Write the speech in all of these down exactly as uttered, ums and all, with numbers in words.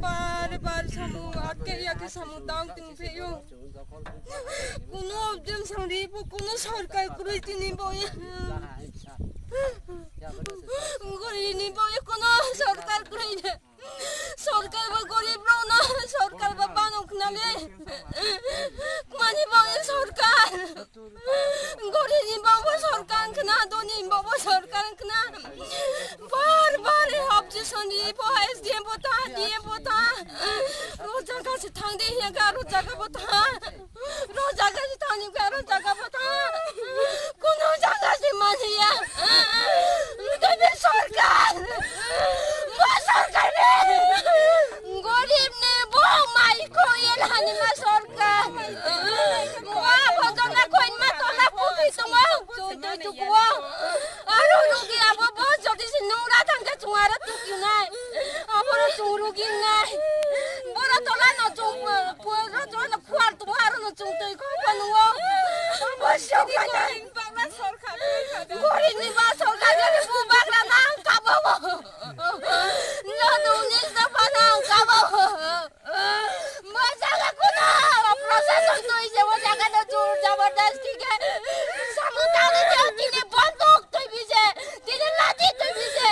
Bar bar samung atke ya ke samung tang ting pheyo. Kuno objem samri bo kuno sorkar kwrwi tini bo ya. Gori ni bo ya kuno sorkar kwrwi de. Sorkar bo gorib rokno, sorkar bo bano khna le. Mani bo ya sorkar. Gori ni bo bo sorkar khna, doni bo bo sorkar khna. Bar bar opposition ri bo, S D M bo ta, D M bo ta. Ro jaga se thang de ya ga, ro jaga bo ta. Ro jaga se thang ni ga, ro jaga bo ta. Kuno jaga se mani ya. Ro de sorkar. Bo sorkar ni. Gorib ni bo mai ko ye lani ma sorkar. Wa bo jona koin ma tola puki tongo. Chutui tukuo. Aro rugi abo bo jodi si nungra thangke chunga ro tukiu nai. Abo ro chung rugi nai. Boro tola no chung, pu-, ro tola no khuar tumo aro no chung tui ko panuo. Abo sorkar. Gorin ni ba sorkar ni bu bagra nang kabo. No do ni da pa nang kabo. Mo jaga kuno, proshashon twi je mo jaga no jor jabardasti khe. Samung tangwi je tini bonduk twi bije, tini lati twi bije.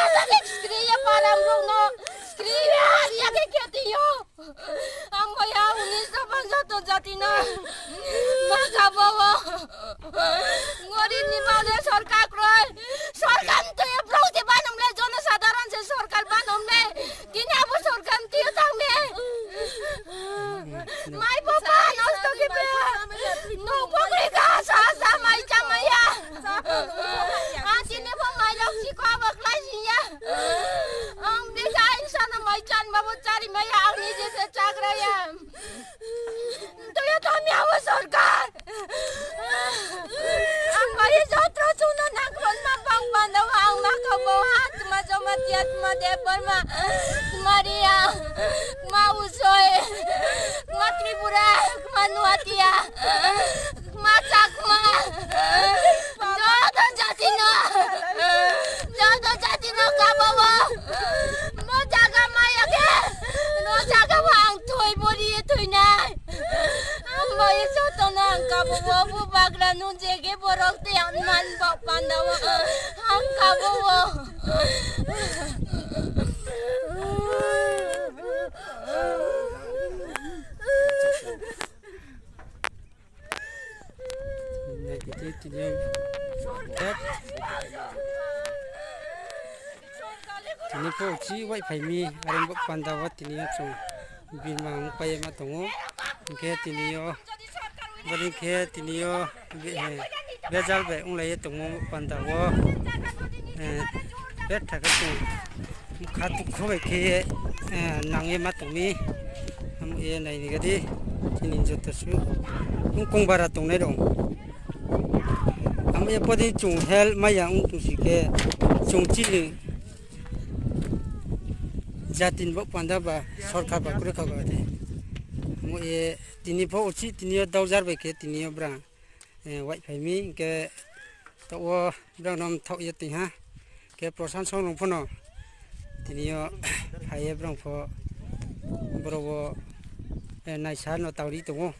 Asa de skri ya param rok no, skri ya ya ke khe tiyo. Ang bo ya unis da panjato jati no. Ma kabo. Gorib ni ba le sorkar kroi. Sorkar twi brok je banam le jono sadharan se sorkar banam le. Tini abo sorkar twi tang me. Mai bo ba nosto ke be. No pokri ka sa sa mai cha mai ya. A tini bo mai lok si ko abo klai si ya. Ang bisa insana mai chan ba bo chari mai ya. Ang ni je se chagra ya. Toyo tami abo sorkar. Ang bai jotro chuna nangkron ma bang banda ang ma kabo ha tma joma tia tma de parma tma ria tma usoi tma tripura tma nuatia tma chakma joto jati no joto jati no kabo bo bo jaga maya ke no jaga bo ang thoi bori thoi nai. Ang bai jotono ang kabo bo, bo bagra nung jege borok tei ang man bo panda o. Ang kabo o. Naikhe tini, tini pho uchi wai phaimi, areng bo panda o tini o chwng bini ma wng pai ma tongo. Hwnkhe tini o, boni khe tini o be-, eh, bejal bai wng lai tongmo panda o. Eh, betha khe chwng kha tukhu bai khe, eh, nangwi ma tongmi. Amo ye naini gadi chini joto su wng kong bara tongnai rok. Amo ye podi chwng help maya wng tong si khe chwng chini jatini bo panda ba sorkar ba kwrwi kha ba de. Amo ye tini pho uchi tini o dawjar bai khe tini o bwrang, eh, wai phaimi hwnkhe to o bwrang no mthok ye twi ha. Khe prosan song rong phano tini o phai ye bwrang pho borok o, eh, naisa no tawri tongo.